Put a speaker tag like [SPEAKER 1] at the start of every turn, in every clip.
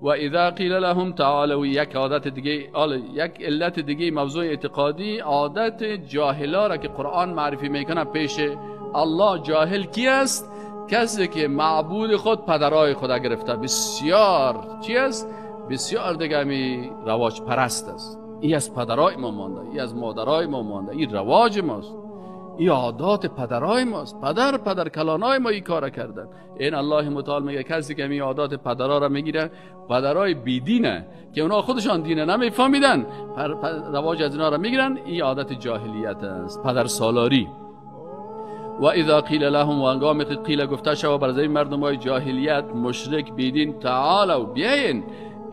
[SPEAKER 1] و اذا قیل لهم تعالوا، یک عادت دیگه، یک علت دیگه موضوع اعتقادی، عادت جاهلا را که قرآن معرفی میکنه پیش الله. جاهل کی است؟ کسی که معبود خود پدرای خدا گرفته. بسیار چی است؟ بسیار دیگه می رواج پرست است. ای از پدرای ما مانده، ای از مادرای ما مانده، این رواج ماست، این عادات پدرای ماست، پدر کلانای ما این کار کردن. این الله متعال میگه کسی که می عادات پدرا را میگیره، پدرای بیدینه که اونا خودشان دینه نمیفهمیدن، رواج از اینا را میگیرن، این عادت جاهلیت است، پدر سالاری. و اذا قیل لهم، و هنگامی که قیل گفته شود بر این مردم های جاهلیت، مشرک، بیدین، تعالوا بیاین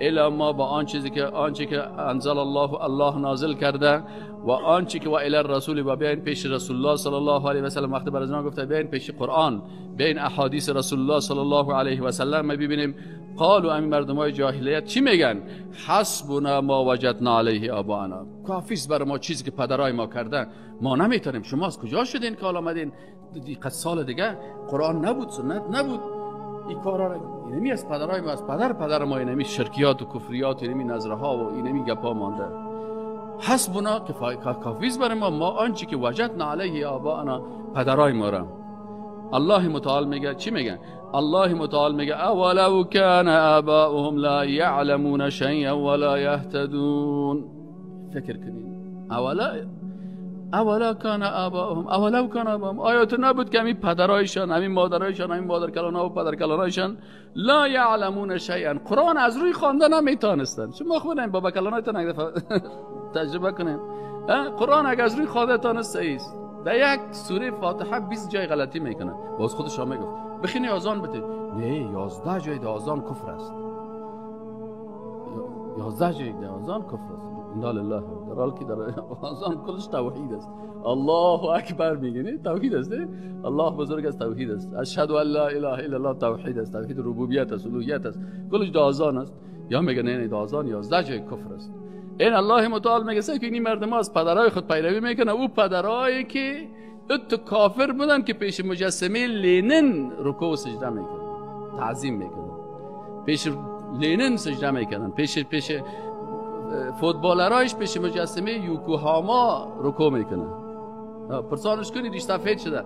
[SPEAKER 1] الی ما، با آن چیزی که آنچه که انزل الله، الله نازل کرده، و آنچه که و الی الرسول، و بیاین پیش رسول الله صلی الله علیه و سلم. وقتی بر از گفته بیاین پیش قرآن، بیاین احادیث رسول الله صلی الله علیه و سلم، ما ببینیم قالوا، امین مردم های جاهلیت چی میگن؟ حسبنا ما وجدنا علیه آباءنا، کافی است بر ما چیزی که پدرای ما کردن، ما نمیتونیم. شما از کجا شدین که حالا آمدین؟ قد سال دیگه قرآن نبود، سنت نبود، این کارا را اینمی از پدرای ما، از پدر ما اینمی شرکیات و کفریات، اینمی نظرها و اینمی گپا مانده. حسبنا، کافی است بر ما، ما آنچه که وجدنا علیه آباءنا، پدرای ما را. الله متعال میگه چی میگه؟ الله متعال میگه اولو کان آباؤهم لا یعلمون شیئا ولا یهتدون. فکر کنین، اولا کان آباؤهم، اولو کان آباؤهم، آیا تو نبود که همین پدرایشان، همین مادرایشان، همین مادرکلان‌ها و پدرکلانایشان لا یعلمون شیئا، قرآن از روی خواندن نمیتونستن. شما خودن بابا کلانایتان یک دفعه تجربه کنین، قرآن اگر از روی خواندن تانست است. در یک سوره فاتحه 20 جای غلطی میکنه، باز خودش هم میگفت بخینی آذان بده، نه 11 جای در آذان کفر است، 11 جای در آذان کفر است. انا لله، در حال که در آذان کلش توحید است، الله اکبر میگه، نه توحید است، نه الله بزرگ است، توحید است، اشهد ان لا اله الا الله توحید است، توحید ربوبیت است، الوهیت است، کلش در آذان است. یا میگه نه نه در آذان 11 جای کفر است. این الله متعال میگه که این مردم از پدرای خود پیروی میکنه، او پدرایی که تو کافر بودن که پیش مجسمه لینن رکوع و سجده میکنن، تعظیم میکنن، پیش لینن سجده میکنن، پیش فوتبالرایش پیش مجسمه یوکوهاما رکوع میکنن. پرسانش کنید ریش سفید شده.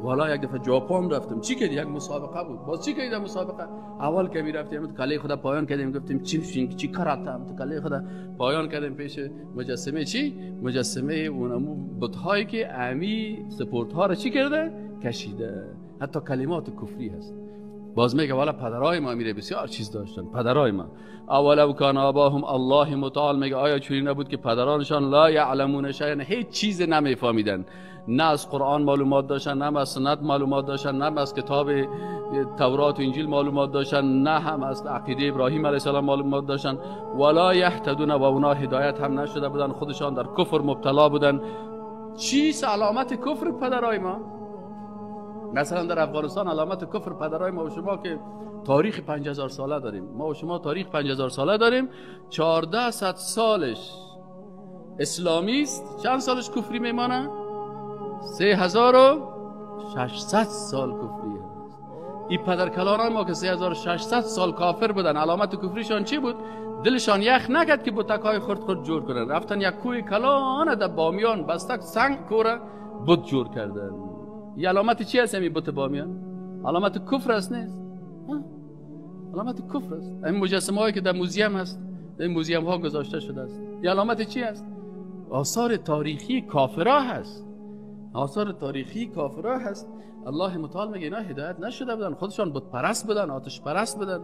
[SPEAKER 1] والا یک دفعه ژاپن رفتم، چی کردی؟ یک مسابقه بود. باز چی کردی در مسابقه؟ اول که میرفتیم تو کله خدا پایان کردیم، گفتیم چی چی کراتم، تو کله خدا پایان کردیم پیش مجسمه چی؟ مجسمه اونمو بت‌هایی که امی سپورت ها را چی کرده؟ کشیده. حتی کلمات کفری هست. باز میگه والا پدرای ما میره بسیار چیز داشتن، پدرای ما. اولو کان آباهم، الله متعال میگه آیا چنین نبود که پدرانشان لا یعلمون شیئا، هیچ چیز نمیفهمیدن، نه از قرآن معلومات داشتن، نه از سنت معلومات داشتن، نه از کتاب تورات و انجیل معلومات داشتن، نه هم از عقیده ابراهیم علیه السلام معلومات داشتن. ولا یهتدون، و اونا هدایت هم نشده بودن، خودشان در کفر مبتلا بودن. چیست علامت کفر پدرای ما؟ مثلا در افغانستان علامت کفر پدرای ما و شما که تاریخ 5000 ساله داریم، ما و شما تاریخ 5000 ساله داریم، 1400 سالش اسلامی است، چند سالش کفری میمانه؟ 3600 سال کفری است. این پدرکلان ما که 3600 سال کافر بودن، علامت کفریشان چی بود؟ دلشان یخ نکرد که بتکای خرد خرد جور کنن، رفتن یک کوی کلان در بامیان بستک سنگ کوره بت جور کردن. یه علامت چی هست این بت بامیان؟ علامت کفر است، نیست؟ علامت کفر است. این مجسمه هایی که در موزیم هست، در موزیم ها گذاشته شده است، یه علامت چی هست؟ آثار تاریخی کافرها هست، آثار تاریخی کافرها هست. الله متعال میگه اینا هدایت نشده بودن، خودشان بت پرست بودن، آتش پرست بودن.